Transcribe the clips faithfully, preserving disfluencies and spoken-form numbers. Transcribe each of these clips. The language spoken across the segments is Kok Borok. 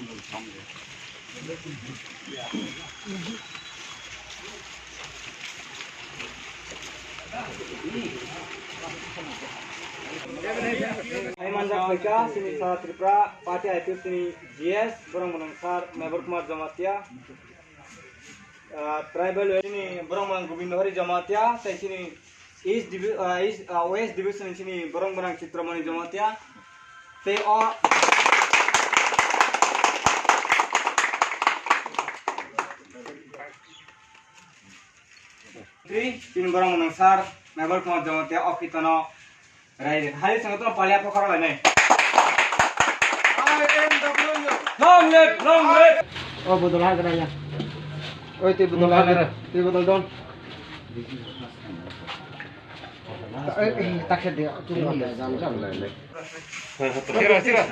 Hai manjak phaikha chini Sara Tripura Party I P F T ni G S, borok mwnang sir Mebar Kumar Jamatia. Ah, tribal chini borok mwnang Gobindo Hari Jamatia, tei chini East Divi-, ah, East, ah, West Division chini borok mwnang Chitramani Jamatia. Tei o Tri, chini borok mwnang sir Mebar Kumar Jamatia, o khitano rai, hari sangto palia phokaro lainai. Long live, long live. O bodol ha gra ya. Oi, tei bodol ha gra. Tei bodol don. Eh, eh, tak se de, tu jam, jam. Tira, tira.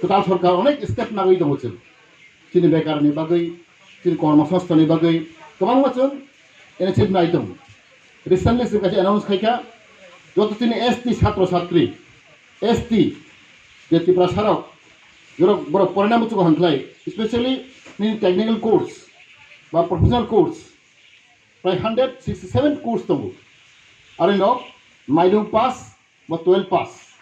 Kwtal sorkar onek step nagwi tongo chwng. Chini bekarni bagwi, chini kormosongsthanni bagwi kwbangma chwng initiative nai tongo. Recently chwng kaisa announce khaikha, joto chini S T chhatro chhatri, S T je Tiprasarok, jorok borok poraina muchungo hangkhlai, especially nini technical course ba professional course, prai hundred sixty seven course tongo. Aroni nok maidung pass ba twelve pass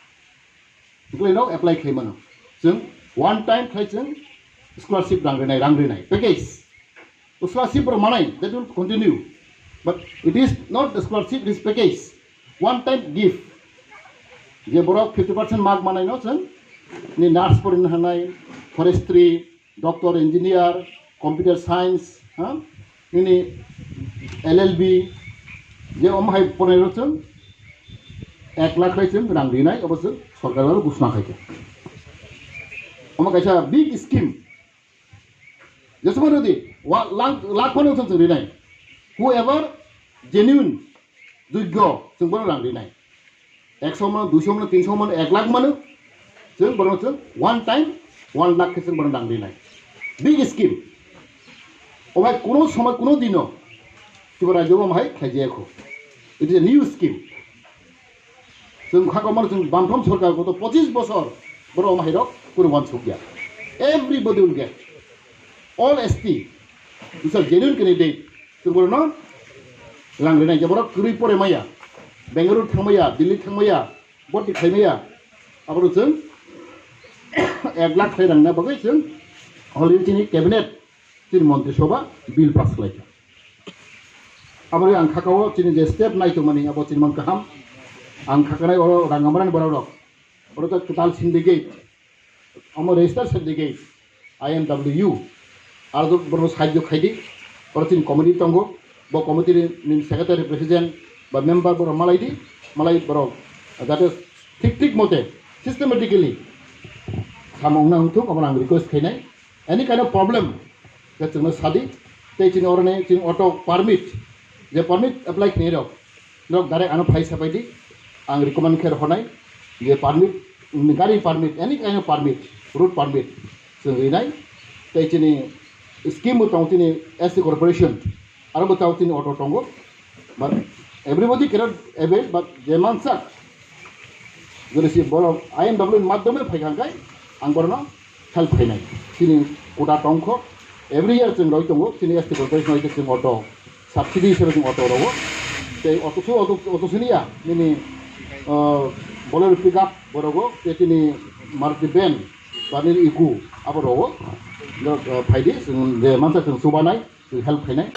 wngkhlai nok apply khlai mano. Chwng one time khlai chwng scholarship rang rinai, rang rinai package. Scholarship rok manai, that will continue. But it is not the scholarship, it is package. One time gift. Je borok fifty percent mark manai no chwng ni nurse porinai hanai, forestry, doctor, engineer, computer science, ha? Nini L L B, je om hai porinai rok chwng ek lakh rai chwng rang rinai, obo chwng sorkar aro gusna khaikha. Omo kaisa big scheme. Jesuma rodi, wa-, lakh, lakh phano chwng rinai. Whoever genuine, jogyo, chwng bono rang rinai. Ekso mano, duiso mano, tinso mano, ek lakh mano, chwng bono chwng one time, one lakh khe chwng bono rang rinai. Big scheme. Obai kuno somoy, kuno dino, Tripura rajyo bo mahai khlaijaya kho. It is a new scheme. Chwng kha komor chwng bamthom sorkar goto pochis bosor borok omo hairok kunu wansukya. Everybody will get. All S T, which are genuine candidate, chwng borokno rang rinai. Je borok kwrwi pore maya, Bengaluru thangmaya, Delhi thangmaya, boti khaimaya, aboro chwng ek lakh khlai rangna bagwi chwng already chini cabinet, chini montri sobha bill pass khlaikha. Aboni ang khakao chini je step nai tongmani abo chini man kaham. Ang khakanai oro Rangamarani borok rok. Oro to total syndicate. Omo register syndicate, I M W U. Aro to borok sahajyo khaidi. Oro chini committee tongo. Bo committee ni secretary, president ba member borok malaidi. Malai borok jate thik thik mote systematically samung na hungthung omo ang request khainai. Any kind of problem, je chwngno sadi, tei chini oroni chini auto permit, je permit apply khnai rok, norok direct ano phai sapai di, ang recommend khe rw hwnai, je permit, gari permit, any kind of permit, road permit, chwng rinai, tei chini scheme bo tongo chini S T corporation, aro bo tao chini auto tongo, but everybody cannot avail, but je mansak, jodi si borok I M W ni madhyome phai kha khe, ang borokno help khainai. Chini quota tongkho, every year chwng roi tongo, chini S T corporation hoi chwng auto, subsidy hisabe chwng auto rogo. Tei auto su, auto, auto sini ya, nini, uh, Bolero pickup borogo, tei chini Maruti van, ba nini Eeco, abo rogo. Lo, uh, phaidi, chwng je mansa chwng subanai, chwng help khainai.